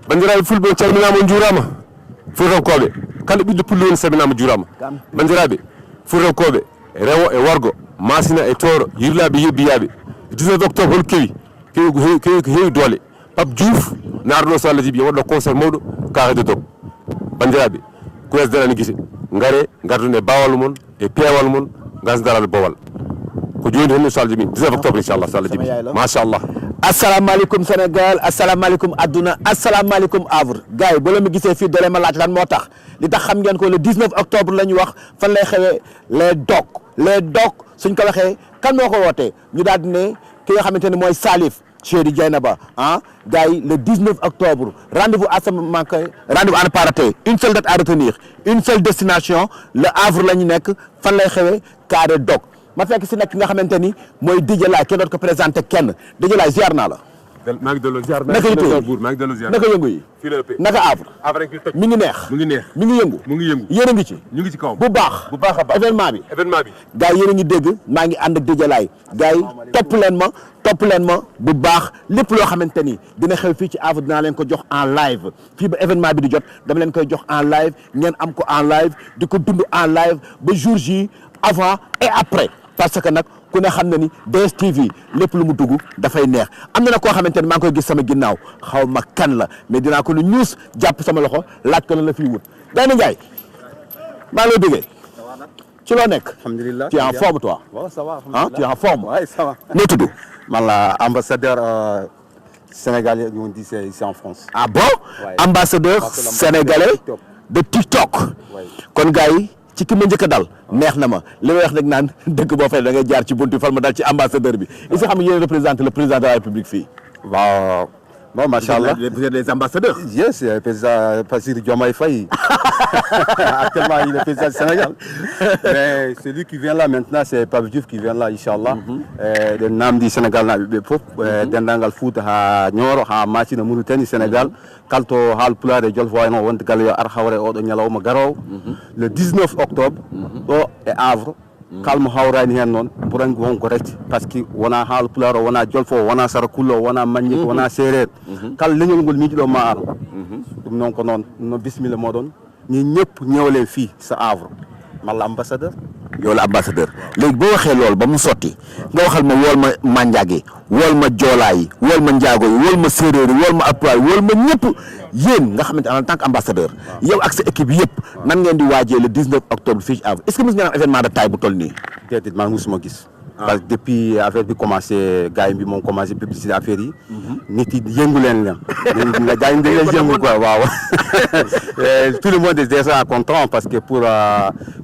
bandiraɓe fulɓe on calminama on juurama fuutankoɓe kala ɓiɗɗo pullo woni salminama juurama bandiraɓe fuutankoɓe rewo e worgo masina e tooro yirlaɓe yebbiyaɓe 19 octobre hol kewi doole Pape Diouf ne arno so Allah jiiɓi waɗɗo concert mawɗo kaake dog bandiraɓe kuresdarani guite gaare gardun e bawal mon e peewal mon gasdaral bowal ko joni hen so Allah jiiɓi 19 octobre inchallah so Allah jiiɓi machallah asalaamaaleykum Sénégal asalaamaaleykum adduna asalaamaaleykum Havre gars yi ba la ma gisee fii doole ma laaj lan moo tax li tax xam ngeen ko le 19 octobre la ñu wax fan lay xewee les dog suñ ko waxee kan moo ko wootee ñu daal di ne ki nga xamante ne mooy Salif Chéri Dieynaba gars yi le 19 octobre rendez-vous à manqué rendez-vous à ne pas rater une seule date à retenir une seule destination le Havre la ñu nekk fan lay xewee carré dog ma fekk si nag ki nga xamante ni mooy DJ Laye kenn doot ko présenté kenn DJ Laye ziar naa la. maa ngi delloo ziar naka yëngu maa ngi delloo ziar naka yëngu yi. fii la ëppee naka Havre. mi ngi neex. mu ngi neex mi ngi yëngu. mu ngi yëngu yéen a ngi ci. ñu ngi ci kawam bu baax bu baax a baax événement bi. gars yi yéen a ngi dégg maa ngi ànd ak DJ Laye gars yi topp leen ma bu baax lépp loo xamante ni dina xew fii ci Havre dinaa leen ko jox en live fii ba événement bi di jot dama leen koy jox en live ngeen am ko en live di ko dund en live ba jour J avant et après parce que nag ku ne xam na ni DSTV lépp lu mu dugg dafay neex am na nag koo xamante ni maa ngi koy gis sama ginnaaw xaw ma kan la mais dinaa ko lu ñuus jàpp sama loxo laaj ko lan la fiy wut. Gayna Ndiaye maa ngi lay déggee ci loo nekk. alhamdulilah tu es en forme toi. waaw ça va tu es en forme. oui ça va. noo tudd. man la ambassadeur sénégalais ñu di ici en France. ah bon ambassadeur sénégalais de TikTok. kon gars yi ci ki ma njëkk a dal neex na ma li may wax nag naan dëkk boo fay da ngay jaar ci buntu fal ma dal ci ambassadeur bi il faut xam ne yéen représenté le président de la République fii. waaw bon macha allah vous êtes des ambassadeurs. yes le président Bassirou Diomaye Faye actuellement il est président du Sénégal mais celui qui vient là maintenant c'est Pape Diouf qui vient là inchallah de namdi Sénégal na ɓe fof dendagal Fouta ha Nioro ha Matina Mauritanie Sénégal kalto haalpulaar e Jolfo wayno wonde galle yo ar hawre oɗo ñalawma garowo le 19 octobre ɗo e Havre kalmo hawrani hen noon ɓurangi wonko rete par ce que wona haalpulaar o wona Jolfo o wona Sarakulla o wona Magnick wona Séréer kala leñol ngol miijiɗo ma ar ɗum noon ko noon no bisimilla moɗon ñin ñëpp ñëwleen fii sa Havre malla ambassadeur yow la ambassadeur léegi boo waxee loolu ba mu sotti nga waxal ma wool ma manjaage wool ma joolaa yi wool ma njaago yi wool ma séeréer yi wool ma alpulaar yi wool ma ñëpp yéen nga xamante en tant que ambassadeur yow ak sa équipe yëpp nan ngeen di waajee le 19 octobre fii ci Havre est-ce que mos ngeen am événement de taille bu toll nii. déedéet man musuma gis. parce que depuis affaire bi commencé gars yi bi moom commencé publicité affaire yi. nit yi yëngu leen la. gars yi dañ leen yëngu quoi waaw. tout le monde est déjà content parce que pour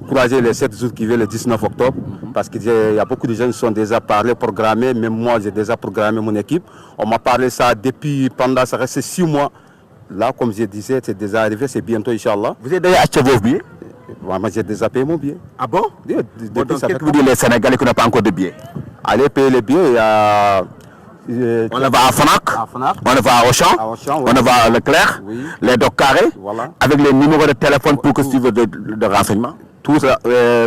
encourager les 7 jours qui viennent le 19 octobre. parce que il y a beaucoup de gens qui sont déjà parlés, programmés. Même moi, j'ai déjà programmé mon équipe. On m'a parlé ça depuis, pendant, ça reste 6 mois. Là, comme je disais, c'est déjà arrivé, c'est bientôt, Inch'Allah. Vous avez déjà acheté vos billets? Moi, j'ai déjà payé mon billet. Ah bon? Depuis donc, qu'est-ce que vous dites les Sénégalais qui n'ont pas encore de billets? Allez payer les billets, il y a... On va à Fnac, on va à Auchan, on va à Leclerc, les Doc Carrés, avec les numéros de téléphone pour que tu veux de renseignements. Tout ça,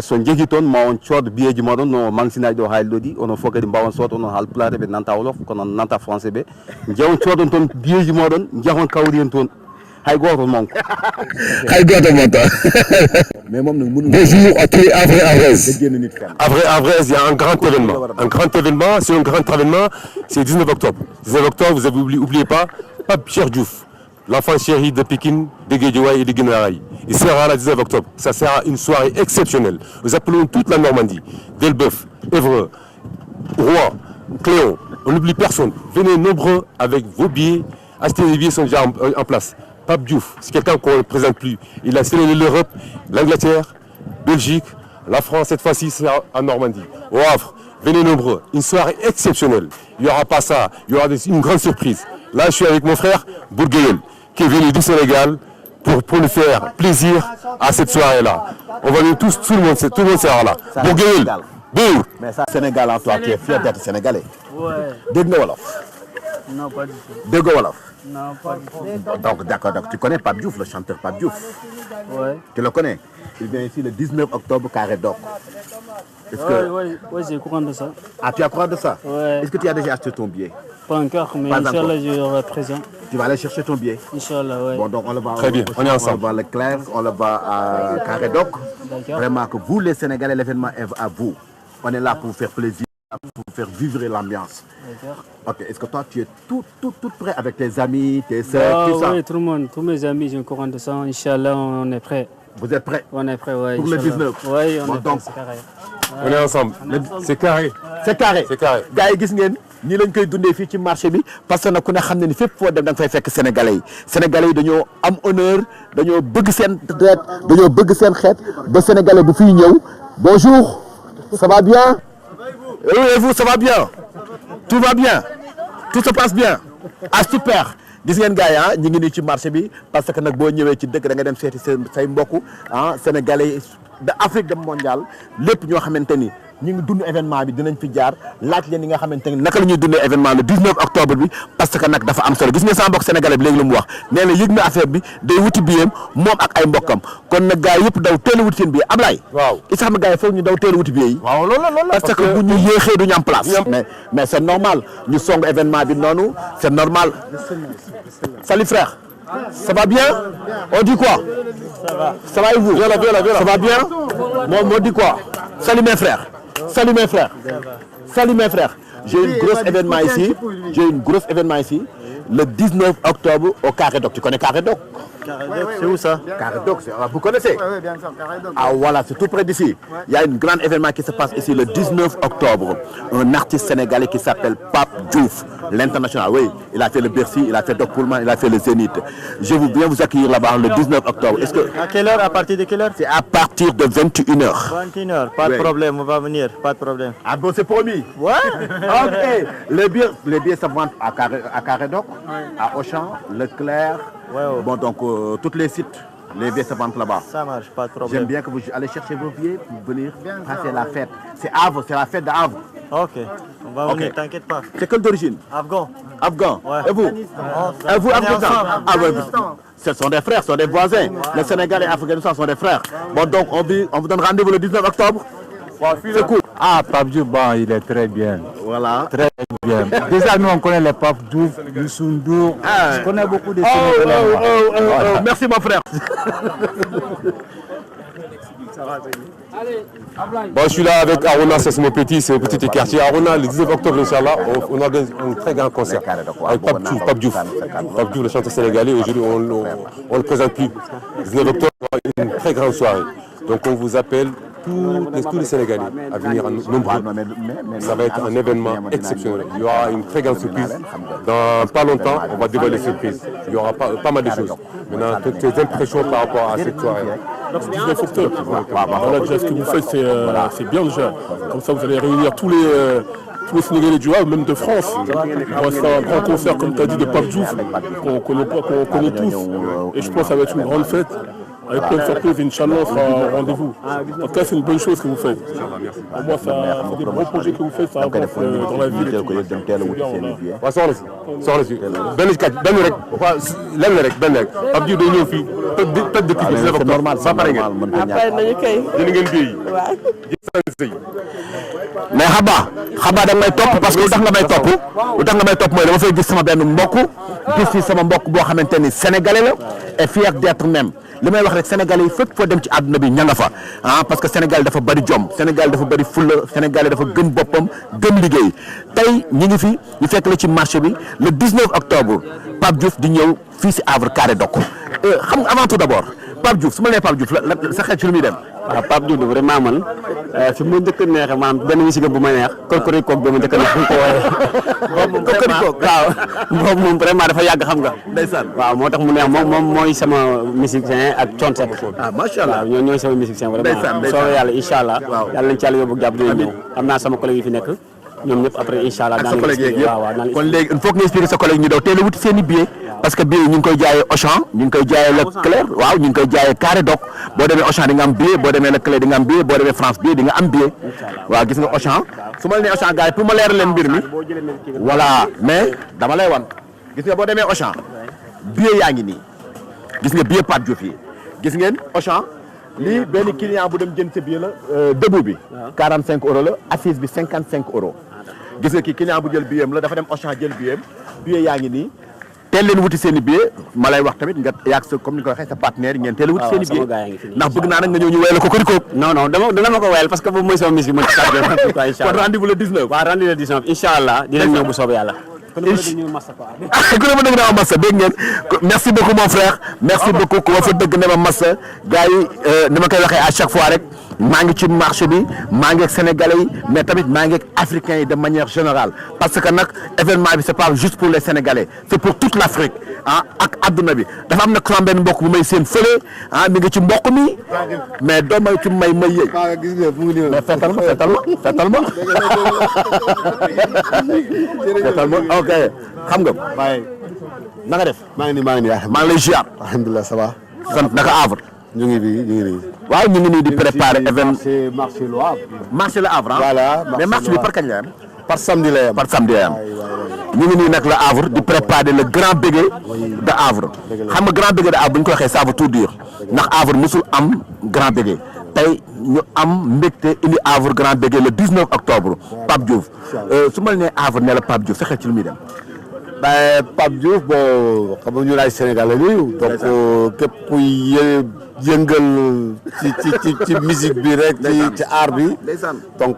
son jegiton ma on code billet du modon no mangsina do haylodi on faut que di bawon sot on hal plate be nanta wolof kono nanta français be jewon codon ton billet du modon jehon kawri ton hay goto mon hay goto mon mais mom nak mënu bonjour à tous Après, il y a un grand événement. Un grand événement, c'est un grand événement, c'est 19 octobre. 19 octobre, vous avez oubliez pas, Pape Diouf, l'enfant chéri de Pékin, de Guédiawaye et de Guinaray. Il sera là le 19 octobre. Ça sera une soirée exceptionnelle. Nous appelons toute la Normandie, Delbeuf, Évreux, Rouen, Cléon. On n'oublie personne. Venez nombreux avec vos billets. Achetez les billets, sont déjà en place. Pape Diouf, c'est quelqu'un qu'on ne présente plus. Il a sillonné l'Europe, l'Angleterre, Belgique, la France. Cette fois-ci, c'est en Normandie. Au Havre, venez nombreux. Une soirée exceptionnelle. Il n'y aura pas ça. Il y aura une grande surprise. Là, je suis avec mon frère Bourgueil, qui est venu du Sénégal pour nous faire plaisir à cette soirée-là. On va venir tous, tout le monde sera là. Bourgueil, bouh. Mais ça, Sénégal en toi, tu es fier d'être sénégalais. Ouais. Dégg nga wolof. Non, pas du tout. Dégg nga wolof. Non, pas du tout. Donc, d'accord, donc tu connais Pape Diouf, le chanteur Pape Diouf. Ouais. Tu le connais? Il vient ici le 19 octobre, Carré d'Oc. Ouais, j'ai courant de ça. Ah, tu as courant de ça? Ouais. Est-ce que tu as déjà acheté ton billet? Pas encore, mais Pas Inch'Allah, encore. je serai présent. Tu vas aller chercher ton billet? Inch'Allah, ouais. Bon, donc on le va. Très bien, on est ensemble. On le va à Leclerc, on le va à Carré-Doc. D'accord. Vraiment que vous, les Sénégalais, l'événement est à vous. On est là pour vous faire plaisir, pour vous faire vivre l'ambiance. D'accord. Ok, est-ce que toi, tu es tout prêt avec tes amis, tes soeurs, tout ça? Oui, tout le monde, tous mes amis, j'ai un courant de ça. Inch'Allah, on est prêt. Vous êtes prêts? On est prêt, ouais. Pour le Inch'Allah. 19. Oui, on Bon, est prêt, donc. c'est carré. On est ensemble. C'est carré. C'est carré. C'est carré. gars yi gis ngeen nii lañ koy dundee fii ci marché bi parce que nag ku ne xam ne ni fépp foo dem da nga fay fekk sénégalais yi dañoo am honneur dañoo bëgg seen deret dañoo bëgg seen xeet ba sénégalais bu fiy ñëw bonjour ça va bien et vous ça va bien tout va bien tout se passe bien ah super gis ngeen gars yi ah ñu ngi nii ci marché bi parce que nag boo ñëwee ci dëkk da nga dem seeti say mbokk ah sénégalais de Afrique de mondial lépp ñoo xamante ni ñu ngi dund événement bi dinañ fi jaar laaj leen yi nga xamante ni naka la ñuy dundee événement le 19 octobre bi parce que nag dafa am solo gis nga sama mbokk sénégalais bi léegi lu mu wax nee na yëg na affaire bi day wuti biyam moom ak ay mbokkam kon nag gars yëpp daw teel a wuti seen billet Ablaye. waaw i sax ma gars yi foog ñu daw teel a wuti billet yi. waaw loolu la parce que bu ñu yéexee du ñu am place. mais c'est normal ñu song événement bi noonu c'est normal. Salut frère. Ça va bien? On dit quoi? Ça va. Ça va et vous? Viens là. Ça va bien? Moi dit quoi? Salut mes frères. Salut mes frères. Salut mes frères. J'ai une grosse événement ici. Le 19 octobre au Carré-Doc. Tu connais Carré-Doc? C'est où ça? Carré-Doc, vous connaissez? Oui, bien sûr, Carré-Doc. Ah voilà, c'est tout près d'ici. Il y a un grand événement qui se passe ici le 19 octobre. Un artiste sénégalais qui s'appelle Pape Diouf, l'international. Oui, il a fait le Bercy, il a fait Doc Pullman, il a fait le Zénith. Je veux bien vous accueillir là-bas le 19 octobre. Est-ce que À quelle heure? À partir de quelle heure? c'est à partir de 21h? 21h, pas de Oui. problème, on va venir, pas de problème. Ah bon, c'est promis. Ouais? Ok. Les billets se vendent à Carré-Doc, à Auchan, Leclerc. Ouais, ouais. Bon, donc tous les sites, les billets se vendent là-bas. Ça marche, pas de J'aime problème. bien que vous allez chercher vos billets pour venir passer la fête. C'est Havre, c'est la fête de Havre. Ok, on va venir, Ok. t'inquiète pas. C'est quelle d'origine? Afghan. Afghan. Ouais. Et vous? Et vous, On est Afghanistan? ensemble. Ah ouais, ce sont des frères, ce sont des voisins. Le Sénégal et l'Afghanistan sont des frères. Bon, donc on vous donne rendez-vous le 19 octobre. C'est cool. Ah, Pape Diouf, bon, il est très bien. Voilà. Très bien. Déjà, nous, on connaît les Pape Diouf, Youssou Ndour. Ah. Je connais beaucoup de Sénégalais. moi. Merci mon frère. Bon, je suis là avec Aruna, c'est mon petit quartier. Aruna, le 19 octobre, Inch'Allah, on organise un très grand concert avec Pape Diouf. Pape Diouf, le chanteur sénégalais. Aujourd'hui, on ne le présente plus. Le 19 octobre, il y aura une très grande soirée. Donc, on vous appelle tous les Sénégalais à venir en nombreux. Ça va être un événement exceptionnel. Il y aura une très grande surprise. Dans pas longtemps, on va dévoiler les surprises. Il y aura pas mal de choses. Maintenant, toutes tes impressions par rapport à cette soirée. C'est 19 octobre. Voilà, déjà, ce que vous faites, c'est bien déjà. Comme ça, vous allez réunir tous les Sénégalais du Havre, même de France. On va faire un grand concert, comme tu as dit, de Pape Diouf, qu'on connaît tous. Et je pense que ça va être une grande fête. Avec plein de surprises, Inch'Allah, on sera au rendez-vous. En tout cas, c'est une bonne chose que vous faites. Pour moi, c'est des bons projets que vous faites, ça avance dans la ville. Et tout. C'est bien, voilà. waaw soxna si benn rek waaw lenn rek Pape Diouf day ñëw fii tëj dëkk bi C'est normal, ba pare ngeen après nañu kay jënd ngeen bii yi waaw mais xaba da nga may topp parce que lu tax nga may topp mooy dama fay gis sama benn mbokk gis fi sama mbokk boo xamante ni sénégalais la et fier d'être même li may wax rek sénégalais yi fépp foo dem ci àdduna bi ña nga fa parce que Sénégal dafa bari jom Sénégal dafa bari fulla Sénégal dafa gëm boppam gëm liggéey tey ñi ngi fi ñu fekk la ci marché bi le 19 octobre Pape Diouf di ñëw fii si Havre Carré-Doc xam nga avant tout d'abord Pape Diouf su ma nee Pape Diouf sa xel ci lu muy dem. waaw Pape Diouf vraiment man fi mu njëkk a neexee maanaam benn musique bu ma neex Kokoriko bi ma njëkk a neex bu ñu ko woowee. Kokoriko waaw boobu moom vraiment dafa yàgg xam nga. ndeysaan waaw moo tax mu neex moom mooy sama musicien ak Thione Seck. macha allah waaw ñooy sama musicien vraiment. ndeysaan soobee yàlla incha allah. waaw yàlla nañ ci yàlla yóbbu jàpp dinañ ñëw. am naa sama collègue yi fi nekk ñoom ñëpp après incha allah. ak sa collègue yeeg waaw waaw yëpp kon léegi il faut que nga expliquer sa collègue ñu daw teel a wuti seen i billets parce que billet ñu ngi koy jaayee Auchan ñu ngi koy jaayee Leclerc waaw ñu ngi koy jaayee Carré-Doc boo demee Auchan di nga am billet boo demee Leclerc di nga am billet boo demee France billet di nga am billet waaw gis nga Auchan su ma la nee Auchan gars yi pour ma leeral leen mbir mi voilà mais dama lay wan gis nga boo demee Auchan billet yaa ngi nii gis nga billet Pape Diouf yi gis ngeen Auchan lii benn client bu dem jënd sa billet la debout bi 45 euros la assise bi 55 euros gis nga kii client bu jël billet la dafa dem Auchan jël billet yaa ngi nii teel leen wuti seen i billet ma lay wax tamit nga yaag sa comme ni ko waxee sa partenaire ngeen teel a wuti seen i billet ndax bëgg naa nag nga ñëw ñu wéyal ko Coco non dana ma ko wéyal parce que boobu mooy sama mission man ci kon rendez-vous le 19 waaw rendez-vous le 19 inchaallah dinañ ñëw bu soobee yàlla ku ne ma dëgg naa massa dégg ngeen merci beaucoup mon frère merci beaucoup ku ma fa dëgg ne ma massa gars yi ni ma koy waxee à chaque fois rek maa ngi ci marché bi maa ngi ak sénégalais yi mais tamit maa ngi ak africains yi de manière générale parce que nag événement bi c'est pas juste pour les sénégalais c'est pour toute l'Afrique ak adduna bi dafa am nag sama benn mbokk bu may seen fële mi ngi ci mbokk mi mais doo may ci may yëy mais fetal ma ok xam nga na nga def maa ngi nii maa ngi lay ziar alhamdulilah ça va sant naka Havre ñu ngi nii waaw ñu ngi nii di préparer événement marché Le Havre marché Le Havre voilà mais marché bi par kañ la yam par samedi la yam ñu ngi nii nag Le Havre di préparer le grand béguet de Havre xam nga grand béguet de Havre bu ñu ko waxee ça veut tout dire ndax Havre musul am grand béguet tey ñu am mbégte indi Havre grand béguet le 19 octobre Pape Diouf su ma la nee Havre ne la Pape Diouf fexee ci lu muy dem Pape Diouf bon xam nga ñu laay Sénégalais nii donc képp kuy yëngal ci musique bi rek ci art bi donc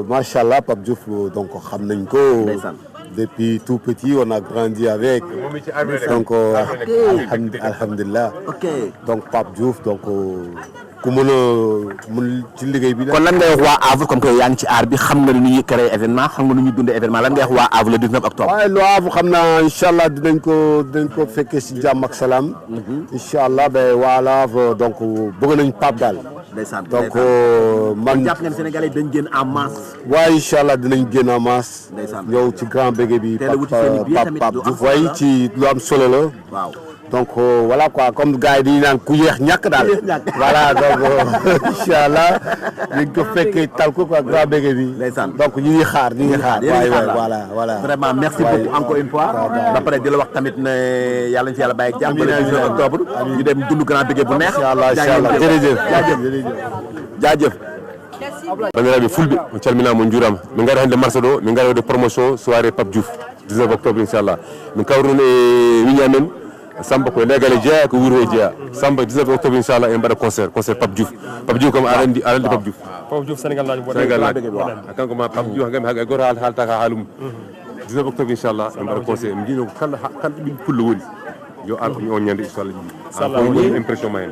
macha allah Pape Diouf donc xam nañ ko depuis tout petit on a grandi avec donc alhamdulillah donc Pape Diouf donc ku mën ci liggéey bi. kon lan ngay wax waa Havre comme que yaa ngi ci art bi xam nga ni ñuy créer événement xam nga ni ñuy dundee événement lan ngay wax waa Havre le 19 octobre. waaye Le Havre xam naa incha allah dinañ ko fekkee si jàmm ak salaam. incha allah ba waa Le Havre donc bëgg nañ Pape daal. ndeysaan donc man jàpp ngeen Sénégalais dañ génn en masse. waaye incha allah dinañ génn en masse. ndeysaan ñëw ci grand bégué bi. teel a wuti seen i biir tamit Pape Diouf waaye ci lu am solo la. waaw. donc voilà quoi comme gars yi dañuy naan ku yéex ñàkk daal voilà donc incha allah dañ ko fekkee tal ko quoi grand bégué bi. donc ñu ngi xaar waaye voilà vraiment merci beaucoup encore une fois. ba pare di la wax tamit ne yàlla na ci yàlla bàyyi ak jàmm. le 19 octobre ñu dem dund grand bégué bu neex. incha allah jaajëf. bandiraɓe fulɓe on calminama on juurama min gaari hannde marché ɗo min gaari wade promotion soirée Pape Diouf 19 octobre inchallah min kawri noon e wiña men Samba ko legale jeeya ko wuuro jeeya Samba 19 octobre inchallah en mbaɗa concert Pape Diouf kam aɗa andi Pape Diouf Pape Diouf Sénégal naaji kanko ma Pape Diouf gam hay goto haalta ka haalum 19 octobre inchallah en mbaɗa concert mi jino kala ɓiɗɗo pullo woni yo ar on ñande inchallah woni impression ma hen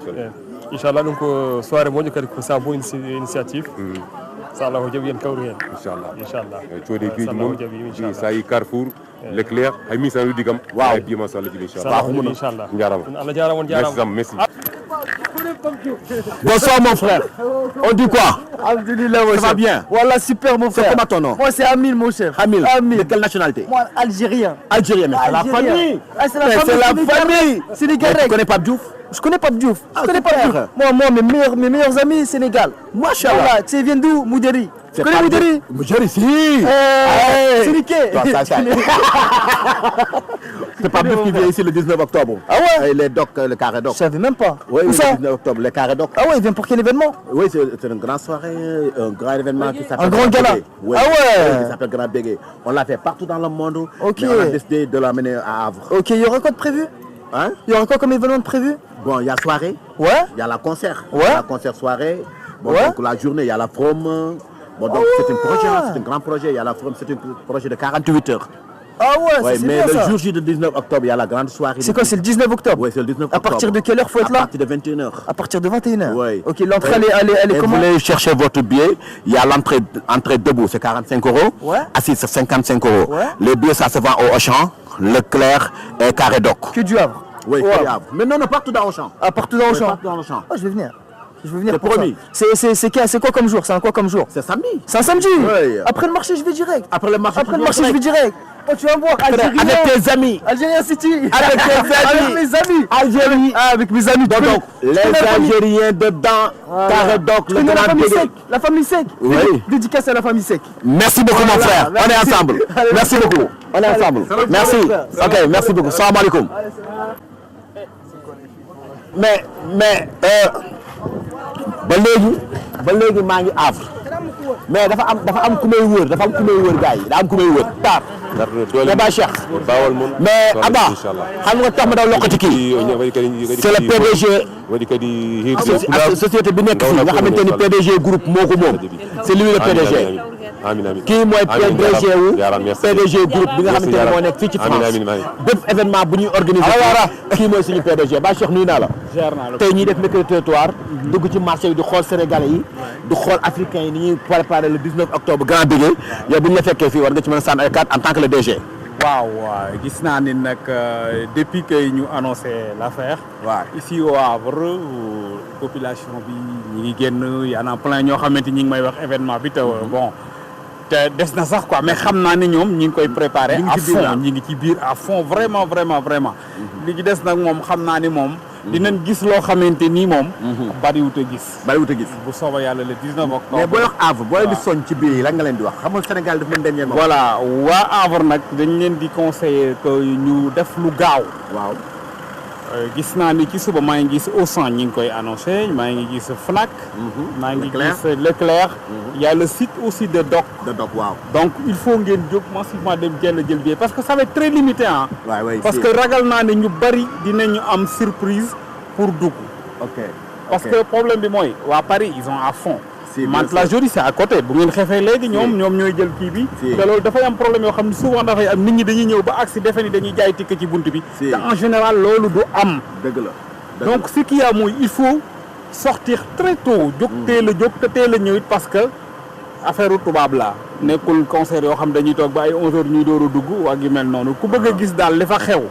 inchallah ɗum ko soirée moƴƴo kadi ko sa bo initiative so Allah ko jaaɓi en kawru hen inchallah coode piiji mum sa yi Carrefour Leclerc hay mi san widdi kam waaw bima so Allah jibi inchallah jarama Allah jarama on jarama merci bonsoir mon frère on dit quoi Alhamdulillah, mon ça va bien voilà super mon frère c'est comment ton nom moi c'est Amil mon cher Amil de quelle nationalité moi algérien mais c'est la famille c'est la famille sénégalais tu connais Pape Diouf je connais Pape Diouf moi mes meilleurs amis Sénégal machallah voilà tu viens d'où Mouderi tu connais Mouderi Mouderi si c'est niqué c'est Pape Diouf qui vient ici le 19 octobre ah ouais les docs le carré doc je savais même pas oui où ça le 19 octobre le carré doc ah ouais il vient pour quel événement oui c'est une grande soirée un grand événement qui s'appelle un grand gala oui, ah ouais qui s'appelle Grand Bégué on l'a fait partout dans le monde ok mais on a décidé de l'amener à Havre ok il y aura quoi de prévu hein il y aura quoi comme événement de prévu bon il y a soirée ouais il y a la concert ouais il y a la concert soirée bon ouais. donc la journée il y a la prom bon donc c'est un projet c'est un grand projet il y a la prom c'est un projet de 48 heures ah ouais, mais bien, le jour J du 19 octobre, il y a la grande soirée. C'est quoi, c'est le 19 octobre? Oui, c'est le 19 octobre. À partir de quelle heure faut être là? À partir de 21h. À partir de 21h? Oui. Ok, l'entrée, elle est comment? Vous voulez chercher votre billet, il y a l'entrée debout, c'est 45 €. Ouais. Assis, c'est 55 €. Ouais. Les billets, ça se vend au Auchan, Leclerc et Carré Doc. Que du Havre? Oui, que du Havre. Mais non, partout dans Auchan. Ah, partout dans Auchan? Partout dans Auchan. Oh, je vais venir. Je veux venir c'est pour promis. C'est quoi comme jour? C'est un quoi comme jour? C'est samedi. C'est un samedi? Oui. Après le marché, je vais direct. Après le marché, je vais direct. Oh, tu vas voir, Algérien. Avec tes amis. Algérien City. Avec tes amis. Avec mes amis. Algérie. Ah, avec mes amis. Donc les Algériens dedans, Carré Doc, le grand Bégué. La famille Sec. Oui. Dédicace à la famille Sec. Merci beaucoup, mon frère. On est ensemble. Merci beaucoup. On est ensemble. Merci. Ok, merci beaucoup. Salam alaikum. Mais ba léegi maa ngi Havre mais dafa am ku may wër gars yi daa am ku may wër taar Aba Cheikh mais Aba xam nga tax ma daw loqati kii c'est le PDG société bi nekk fii nga xamante ni PDG groupe moo ko moom c'est lui le PDG kii mooy PDG groupe bi nga xamante ni moo nekk fii ci France bépp événement bu ñuy organiser kii mooy suñu PDG Ba Cheikh nuyu naa la tey ñuy def mercredi territoire dugg ci marché bi di xool sénégalais yi di xool africains yi ni ñuy préparer le 19 octobre grand bégué yow bu ñu la fekkee fii war nga ci mën a sànni ay carte en tant que le DG. waaw gis naa ni nag depuis que ñu annoncé l'affaire ici au Havre population bi ñi ngi génn y en a plein ñoo xamante ñi ngi may wax événement bi te bon te des na sax quoi mais xam naa ni ñoom ñi ngi koy préparer à fond ñi ngi ci biir à fond vraiment li ci des nag moom xam naa ni moom dinañ gis loo xamante ni moom bariwut a gis bu sooba yàlla le 19 octobre mais booy wax Havre boo leen di soñ ci biir yi lan nga leen di wax xam nga Sénégal dafa mën dernier moment voilà waa Havre nag dañ leen di conseiller que ñu def lu gaaw waaw gis naa ni ci suba maa ngi gis Auchan ñi ngi koy annoncé maa ngi gis Fnac maa ngi gis Leclerc il y a le site aussi de Doc waaw donc il faut ngeen jóg massivement dem jël billet parce que ça va être très limité ah parce que ragal naa ne ñu bari dinañu am surprise pour dugg parce que problème bi mooy waa Paris ils ont à fond Mantes-la-Jolie c'est à côté bu ngeen xefee léegi ñoom ñooy jël kii bi te loolu dafay am problème yoo xam ne souvent dafay am nit ñi dañuy ñëw ba agsi defe ni dañuy jaay ticket ci bunt bi te en général loolu du am dëgg la donc ce qu'il y a mooy il faut sortir très tôt jóg teel a jóg te teel a ñëw it parce que affaire u tubaab la nekkul concert yoo xam dañuy toog ba ay 11 heures ñuy door a dugg waa gi mel noonu ku bëgg a gis daal li fa xew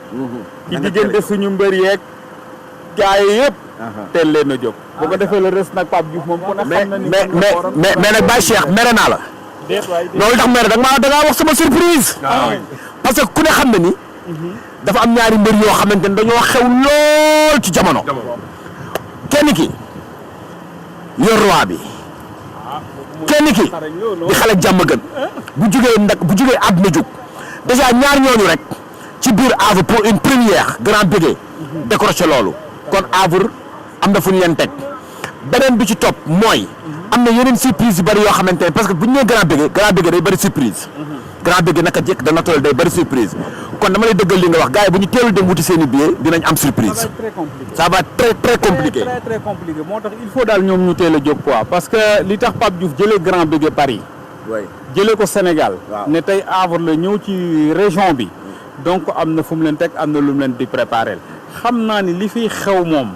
ci diggante suñu mbër yeeg gars yi yëpp teel leen a jóg bu ko defee le reste nag Pape Diouf moom ku ne xam na ni mais nag Baye Cheikh mere naa la loolu tax mere da ngaa wax sama surprise parce que ku ne xam na ni dafa am ñaari mbër yoo xamante ni dañoo xew lool ci jamono kenn ki yor roi bi kenn ki di xale jàmm gën bu jugee àdduna jóg déjà ñaar ñooñu rek ci biir Havre pour une première grand bégué décroché loolu kon Havre am na fu ñu leen teg beneen bi ci topp mooy am na yeneen surprise yu bëri yoo xamante ne parce que bu ñu nee grand bégué day bëri surprise grand bégué naka jekk da naturel day bëri surprise kon dama lay dëggal li nga wax gars yi bu ñu teelul dem wuti seen i billets dinañ am surprise ça va être très compliqué très compliqué moo tax il faut daal ñoom ñu teel a jóg quoi parce que li tax Pape Diouf jëlee grand bégué Paris jëlee ko Sénégal ne tey Havre la ñëw ci région bi donc am na fu mu leen teg am na lu mu leen di préparer xam naa ni li fiy xew moom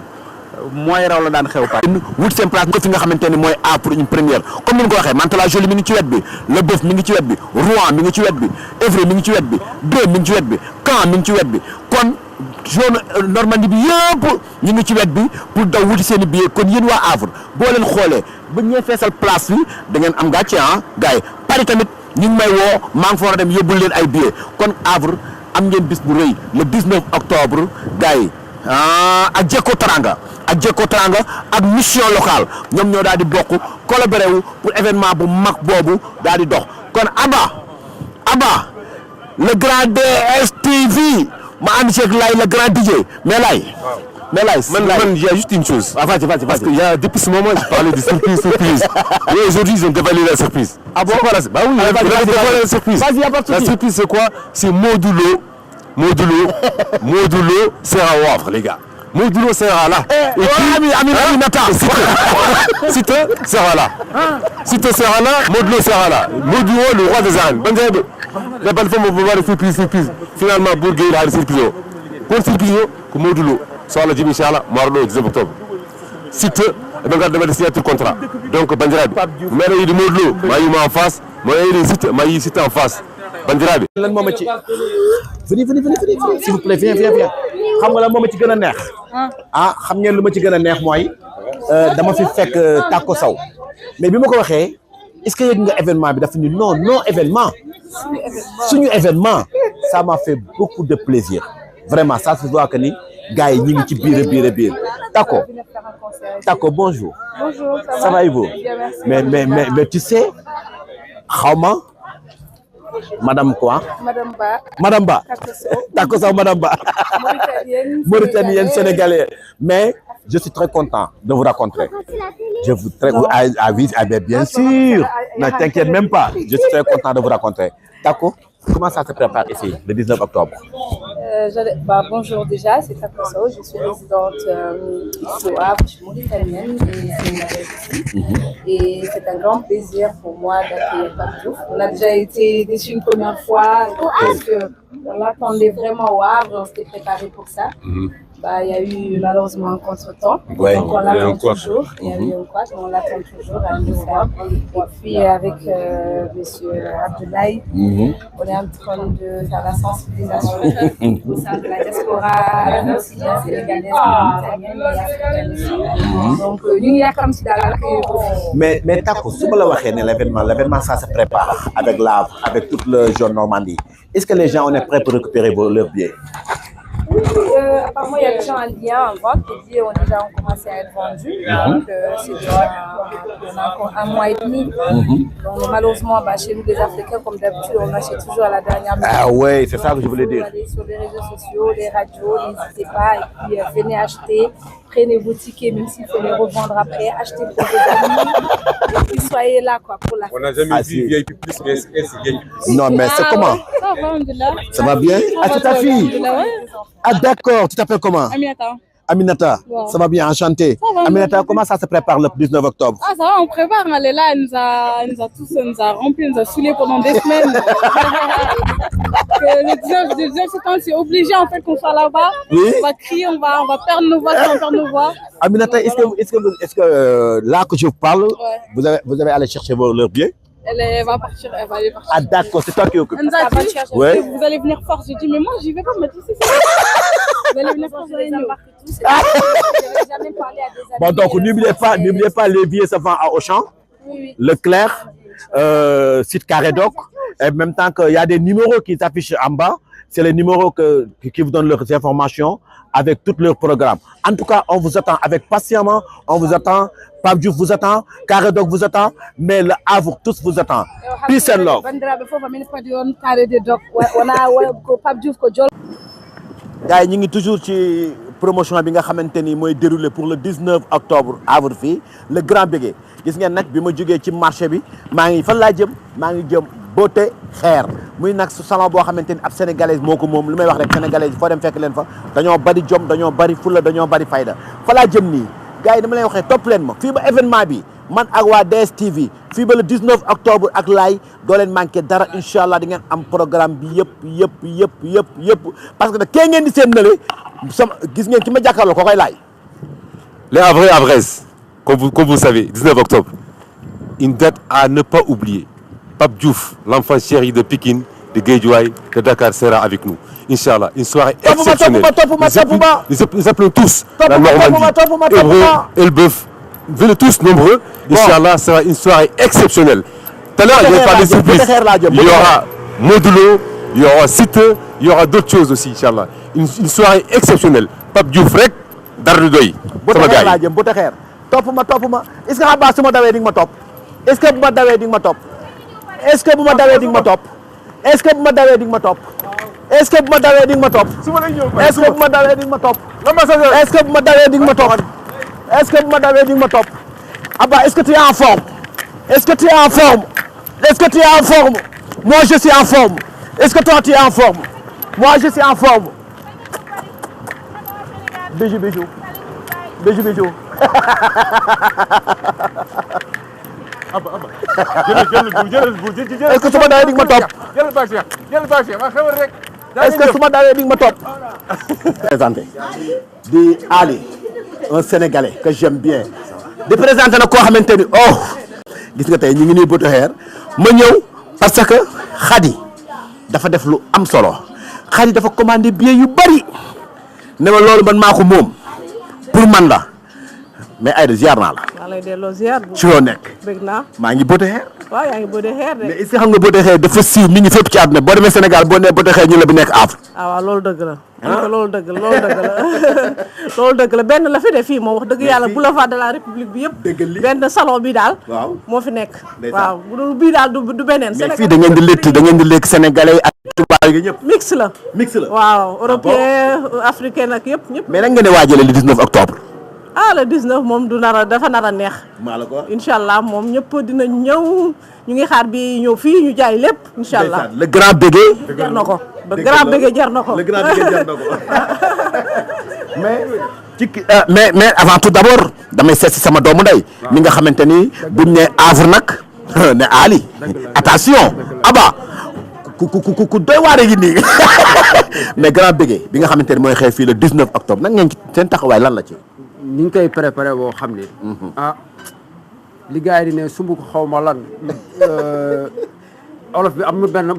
mooy raw la daan xew Paris wut seen place nga fi nga xamante ni mooy A pour une première comme ni nga ko waxee Mantes-la-Jolie mi ngi ci wet bi Le Boeuf mi ngi ci wet bi Rouen mi ngi ci wet bi Évry mi ngi ci wet bi Dreux mi ngi ci wet bi Caen mi ngi ci wet bi kon zone Normandie bi yëpp ñu ngi ci wet bi pour daw wuti seen i billets kon yéen waa Havre boo leen xoolee ba ñee feesal place bi da ngeen am gàcce gars yi Paris tamit ñu ngi may woo maa ngi fa war a dem yóbbul leen ay billets kon Havre am ngeen bis bu rëy le 19 octobre gars yi ak Jekko Teranga ak mission locale ñoom ñoo daal di bokk collaboré wu pour événement bu mag boobu daal di dox kon Aba le grand DSTV ma ànd ci ak Laye le grand DJ mais Laye Man, il y a juste une chose. Vas-y. Parce qu'il y a, depuis ce moment, je parlais de surprise. Et aujourd'hui, ils ont dévoilé la surprise. Ah bon? Bah oui, ils ont dévoilé la surprise. Vas-y, y a pas de souci. La surprise, c'est quoi? C'est Modulo sera au Havre, les gars. Modulo sera là. Et puis, Aminata. Site sera là. Modulo sera là. Modulo, le roi des arènes. Ben, la bonne femme, on peut voir les surprises. Finalement, Bourguet, il a les surprises. Pour surprise, que Modulo soit le Jimmy Chala, Marlo, 19 octobre. Site, et bien, regarde, de signer tout le contrat. Donc, Bandirabi, mais il y a du Modulo, Maïma en face, Maïma site, Maïma site en face. Bandirabi. Lan moo ma ci venez s'il vous plaît viens xam nga lan moo ma ci gën a neex xam ngeen lu ma ci gën a neex mooy dama fi fekk Tako Sow mais bi ma ko waxee est-ce que yëg nga événement bi dafa ni non événement suñu événement ça m'a fait beaucoup de plaisir vraiment ça se voit que ni gars yi ñi ngi ci biir Tako bonjour ça va et vous mais tu sais xawma Madame quoi? Madame Ba. Tako Sow Madame Ba. Mauritanienne sénégalaise. Mais je suis très content de vous rencontrer. Je vous très bien sûr. Ne t'inquiète même pas. Je suis très content de vous raconter. Tako, comment ça se prépare ici, le 19 octobre? Bonjour déjà, c'est Tako Sow. Je suis résidente ici au Havre. Je suis mauritanienne et sénégalaise ici. Et c'est un grand plaisir pour moi d'accueillir Pape Diouf. On a déjà été déçus une première fois parce qu'on l'attendait vraiment au Havre. On s'était préparé pour ça. Il y a eu malheureusement un contre-temps. Ouais, donc on l'attend toujours. Il y a eu un quart, on l'attend toujours à le faire. Et puis avec monsieur Abdoulaye, on est en train de faire la sensibilisation au sein de la diaspora aussi sénégalaise, mauritanienne et africaine aussi. Donc nous y a comme si dans la Mais Tako, si vous l'avez l'événement ça se prépare avec l'Havre, avec toute le jeune Normandie. Est-ce que les gens on est prêts pour récupérer leurs billets? Oui, apparemment il y a déjà un lien en vente. Les billets ont déjà commencé à être vendus. Donc c'est déjà on a encore un mois et demi. Donc malheureusement, chez nous les Africains, comme d'habitude, on achète toujours à la dernière minute. Ah ouais, c'est ça que je voulais dire. Allez sur les réseaux sociaux, les radios, n'hésitez pas. Et puis venez acheter, prenez vos tickets, même s'il faut les revendre après, achetez pour vos amis. Et puis soyez là quoi, pour la fête. On n'a jamais vu VIP plus, mais c'est VIP plus. Non, mais c'est comment? Ça va, Alhamdoulilah. Ça va bien? Ah, c'est ta fille? Ah d'accord, tu t'appelles comment? Aminata. Aminata, wow. Ça va bien, enchanté. Aminata, comment ça se prépare le 19 octobre? Ah ça va, on prépare, elle est là, elle nous a rempli, elle nous a saoulés pendant des semaines. Le 19 septembre, c'est obligé en fait qu'on soit là-bas. Oui. On va crier, on va perdre nos voix, on va perdre nos voix. Aminata, est-ce que là que je vous parle, vous avez allé chercher leurs billets? Elle va partir, elle va aller partir. Ah d'accord, c'est toi qui occupe. Elle nous a dit, vous allez venir fort. J'ai dit, mais moi, j'y vais pas, mais tu sais, vous allez venir fort, vous allez nous. Bon, donc n'oubliez pas, les billets se vendent à Auchan, Leclerc, site Carédoc, et en même temps qu'il y a des numéros qui s'affichent en bas. C'est les numéros qui vous donnent leurs informations avec tous leurs programmes. En tout cas, on vous attend avec patiemment, on vous attend. Pape Diouf vous attend, Carédoc vous attend, mais le Havre tous vous attend. Peace and love. Gars yi ñu ngi toujours ci promotion bi nga xamante ni mooy déroulé pour le 19 octobre Havre fii le grand bégué gis ngeen nag bi ma jógee ci marché bi maa ngi fan laa jëm maa ngi jëm Beauté Xeer muy nag su salon boo xamante ni ab sénégalaise moo ko moom li may wax rek sénégalaise foo dem fekk leen fa dañoo bari jom dañoo bari fulla dañoo bari fayda fa laa jëm nii gars yi dama lay waxee topp leen ma fii ba événement bi man ak waa DSTV fii ba le 19 octobre ak laay doo leen manqué dara incha allah di ngeen am programme bi yëpp parce que nag kee ngeen di seen nële sama gis ngeen ki ma jàkkaarloo ko koy laay. Les Havraises, comme vous savez, 19 octobre, une date à ne pas oublier. Pape Diouf, l'enfant chéri de Pikine, de Guédiawaye, de Dakar sera avec nous. Inch'Allah, une soirée exceptionnelle. Nous appelons tous la Normandie, Hébreu, Elbeuf. Venez tous nombreux. Inch'Allah, ça sera une soirée exceptionnelle. Tout à l'heure, il y aura des surprises. Il y aura modulo, il y aura site, il y aura d'autres choses aussi, Inch'Allah. Une soirée exceptionnelle. Pape Diouf rek, dara du doy. Sama gars yi. Topp ma. Est-ce que Abba su ma dawee di nga ma topp? Est-ce que bu ma dawee di nga ma topp? Est-ce que bu ma dawee di nga ma topp? Est-ce que bu ma dawee di nga ma topp? Est-ce que bu ma dawee di nga ma topp? Est-ce que bu ma dawee di nga ma topp? Est-ce que bu ma dawee di nga ma topp? Est-ce que bu ma dawee di nga ma topp? Abba, est-ce que tu es en forme? Est-ce que tu es en forme? Est-ce que tu es en forme? Moi, je suis en forme. Est-ce que toi, tu es en forme? Moi, je suis en forme. Bijou. Est-ce que su ma dawee di nga ma topp? Est-ce que su ma dawee di nga ma topp? Présenté di Ali, un Sénégalais que j'aime bien. di présenté na koo xamante ni gis nga tey ñu ngi nii Beauté Xeer ma ñëw parce que Khady dafa def lu am solo Khady dafa commandé billet yu bari ne ma loolu man maa ko moom pour man la mais Aïda ziar naa la. maa lay delloo ziar. ci loo nekk. bëgg naa. maa ngi Beauté Xeer. waaw yaa ngi Beauté Xeer de. mais est-ce que xam nga Beauté Xeer dafa siiw mi ngi fépp ci àdduna boo demee Sénégal boo nee Beauté Xeer ñu la bi nekk Havre. waaw loolu dëgg la. loolu dëgg la loolu dëgg la benn la fi de fii moom wax dëgg yàlla boulevard de la République bi yëpp. benn salon bi daal. waaw moo fi nekk. waaw bu dul bii daal du beneen. mais fii da ngeen di lekk sénégalais ak tubaab yi ñëpp. mix la. mix la waaw européen africain ak yëpp ñëpp. mais nag ngeen di waajalee le 19 octobre. ah le 19 moom dafa nar a neex. maa la ko incha allah moom ñëpp dina ñëw ñu ngi xaar bi ñëw fii ñu jaay lépp incha allah. le grand bégué. jar na ko le grand bégué jar na ko. le grand bégué jar na ko mais avant tout d'abord damay seet si sama doomu ndey. mi nga xamante ni buñ ne Havre nag ne Ali. attention Aba ku doy waare gi nii mais grand bégué bi nga xamante ni mooy xew fii le 19 octobre nag ngeen ci seen taxawaay lan la ci. ni ñu koy préparé boo xam ne. li gars yi di ne sumb ko xaw ma lan. olof bi am na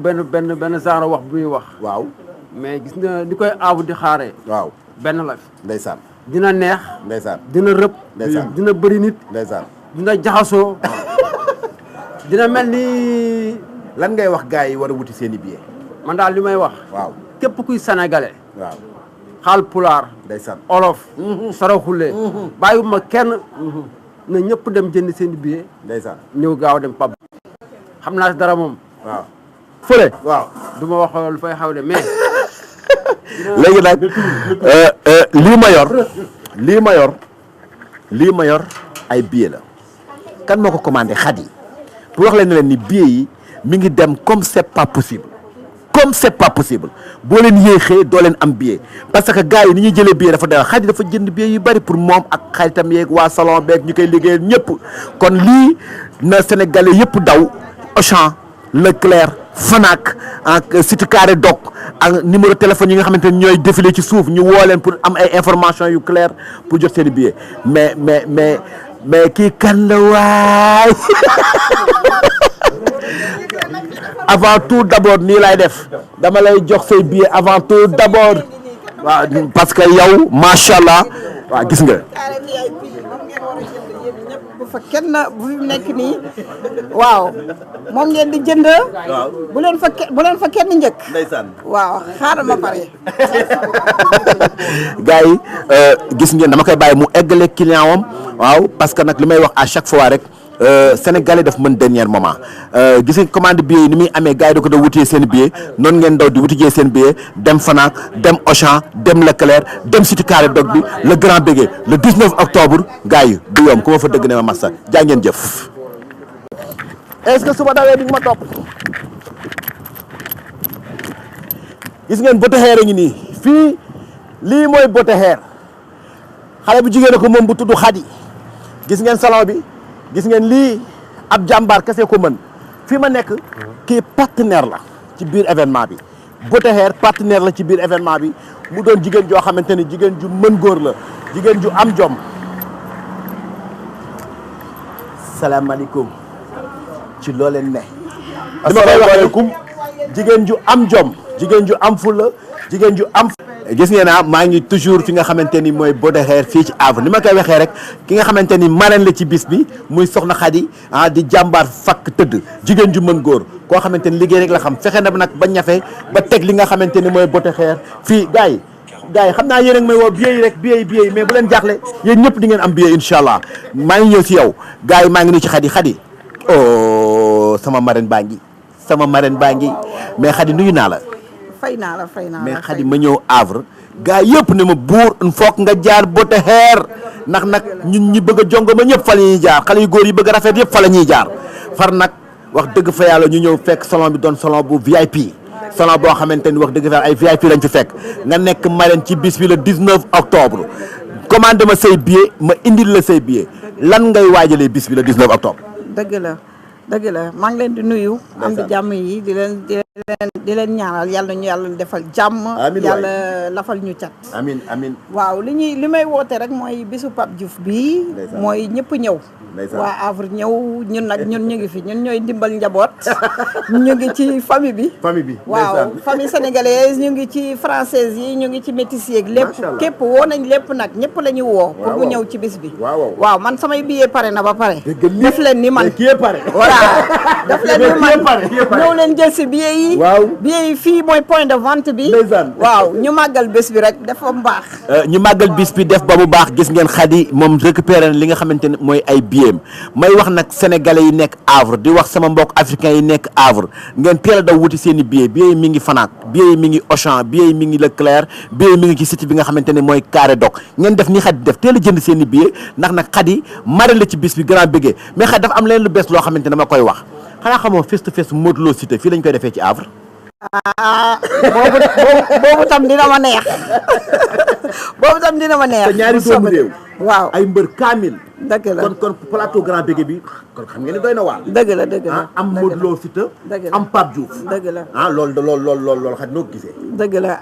benn genre wax bu ñuy wax. waaw mais gis nga ni koy aabu di xaaree. waaw benn la fi. ndeysaan. dina neex. ndeysaan. dina rëb. ndeysaan. dina bëri nit. ndeysaan. dina jaxasoo. dina mel ni. lan ngay wax gars yi war a wuti seen i billet. man daal li may wax. waaw képp kuy sénégalais. waaw. xaal pulaar. ndeysaan. olof. saraxule. bàyyiwuma kenn. na ñëpp dem jënd seen billet. ndeysaan. ñëw gaaw dem pab. xam naa si dara moom. waaw. fële. waaw du ma wax lu fay xaw de mais. léegi nag lii ma yor ay billet la kan moo ko commandé Khady pour wax leen ne leen ni billet yi mi ngi dem comme c'est pas possible boo leen yéexee doo leen am billet parce que gars yi ni ñuy jëlee billet dafa doy Khady dafa jënd billet yu bari pour moom ak xaritam yeeg waa salon beeg ñu koy liggéeyal ñëpp kon lii na Sénégalais yëpp daw Auchan Leclerc Fnac ak Cité Carré Dock ak numéro téléphone yi nga xamante ni ñooy défilé ci suuf ñu woo leen pour am ay information yu clair pour jot seen billet mais kii kan la waay avant tout d'abord nii lay def dama lay jox say billet avant tout d'abord waaw parce que yow macha allah waaw gis nga. bu fa kenn bu fi nekk nii waaw moom ngeen di jënd. waaw bu leen fa kenn njëkk. ndeysaan. waaw xaaral ma pare. gars yi gis ngeen dama koy bàyyi mu eggale client wam waaw parce que nag li may wax à chaque fois rek sénégalais daf mën dernier moment gis nga commande billet yi ni muy amee gars yi da ko doon wutiyee seen billet noonu ngeen daw di wutijee seen billet dem Fnac dem Auchan dem Leclerc dem Cité Carré Dock bi le grand bégué le 19 octobre gars yi du yomb ku ma fa dëgg ne ma massa jaa ngeen jëf. est-ce que su ma dawee di ma topp gis ngeen bote xeer a ngi nii fii lii mooy bote xeer xale bu jigéen ko moom bu tudd Khady gis ngeen salon bi gis ngeen lii ab jàmbaar kese ko mën fii ma nekk kii partenaire la ci biir événement bi bote xeer partenaire la ci biir événement bi mu doon jigéen joo xamante ni jigéen ju mën góor la jigéen ju am jom. salaamaaleykum ci loo leen ne. asalaamaaleykum jigéen ju am jom jigéen ju am fulla jigéen ju am. gis ngeen maa ngi toujours fi nga xamante ni mooy bote xeer fii ci Havre ni ma koy waxee rek ki nga xamante ni marraine la ci bis bi muy soxna Khady di jàmbaar fakk tëdd jigéen ju mën góor koo xamante ni liggéey rek la xam fexe na nag ba ñafe ba teg li nga xamante ni mooy bote xeer fii gars yi xam naa yéen a ngi may woo billet yi rek billet yi mais bu leen jaaxle yéen ñëpp di ngeen am billet incha allah maa ngi ñëw si yow gars yi maa ngi nii ci Khady oh sama marraine baa ngi mais Khady nuyu naa la. fay naa la mais Khady ma ñëw Havre gars yëpp ne ma buur foog nga jaar bote xeer ndax nag ñun ñi bëgg a jongo ma ñëpp fa la ñuy jaar xale yu góor yi bëgg a rafet yëpp fa la ñuy jaar far nag wax dëgg fa yàlla ñu ñëw fekk salon bi doon salon bu VIP salon boo xamante ni wax dëgg fa ay VIP lañ fi fekk nga nekk marraine ci bis bi le 19 octobre commandé ma say billet ma indil la say billet lan ngay waajalee bis bi le 19 octobre. dëgg la maa ngi leen di nuyu. am di jàmm yi di leen ñaanal yàlla ñu yàlla defal jàmm. amiin yàlla lafal ñu cat. amiin amiin. waaw li may woote rek mooy bisu Pape Diouf bii. mooy ñëpp ñëw. waa Havre ñëw ñun nag ñu ngi fi ñun ñooy ndimbal njaboot. ñu ngi ci famille bi. waaw famille sénégalaise ñu ngi ci française yi ñu ngi ci métis yeeg lépp. képp woo nañ lépp nag ñëpp la ñu woo. pour bu ñëw ci bis bi. waaw man samay billet pare na ba pare. def leen ni man. voilà def leen ni man ñëw leen jël si billet yi yi. waaw billet yi fii mooy point de vente bi. waaw ñu màggal bés bi rek dafa baax. ñu màggal bis bi def ba mu baax gis ngeen Khady moom récupéré na li nga xamante ne mooy ay billets may wax nag sénégalais yi nekk Havre di wax sama mbokk africains yi nekk Havre ngeen teel a daw wuti seen i billets yi mi ngi Fnac billets yi mi ngi Auchan billets yi mi ngi Leclerc billets yi mi ngi ci site bi nga xamante ne mooy Carré Doc ngeen def ni Khady def teel a jënd seen i billets ndax nag Khady mari la ci bis bi grand béggee mais Khady dafa am leen lu bees loo xamante ne dama koy wax xanaa xamoo face to face Modou Lo Siteu fii lañ koy defee ci Havre. boobu tam dina ma neex boobu tam dina ma neex. te ñaari doomu réew. waaw ay mbër kaamil. dëgg la kon plateau grand bégué bi kon xam ngeen ni doy na waar. dëgg la am Modou Lo Siteu. am Pape Diouf. dëgg la loolu xam noo ko gisee. dëgg la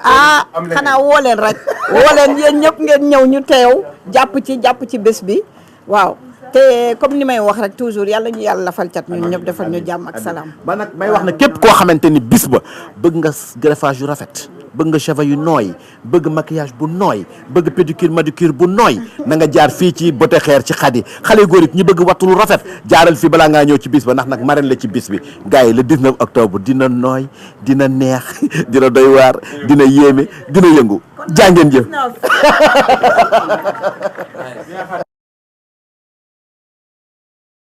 xanaa woo leen rek. woo leen yéen ñëpp ngeen ñëw ñu teew jàpp ci bés bi waaw. te comme ni may wax rek toujours yàlla ñu yàlla lafal cat ñun ñëpp defal ñu jàmm ak salaam. ba nag may wax ne képp koo xamante ni bis ba bëgg nga greffage yu rafet bëgg nga cheveux yu nooy bëgg maquillage bu nooy bëgg pédicure manucure bu nooy na nga jaar fii ci Beauté Xeer ci Khady xale góor it ñi bëgg wattu lu rafet jaaral fii balaa ngaa ñëw ci bis ba ndax nag marraine la ci bis bi gars yi le 19 octobre dina nooy dina neex dina doy waar dina yéeme dina yëngu jàngeen jëf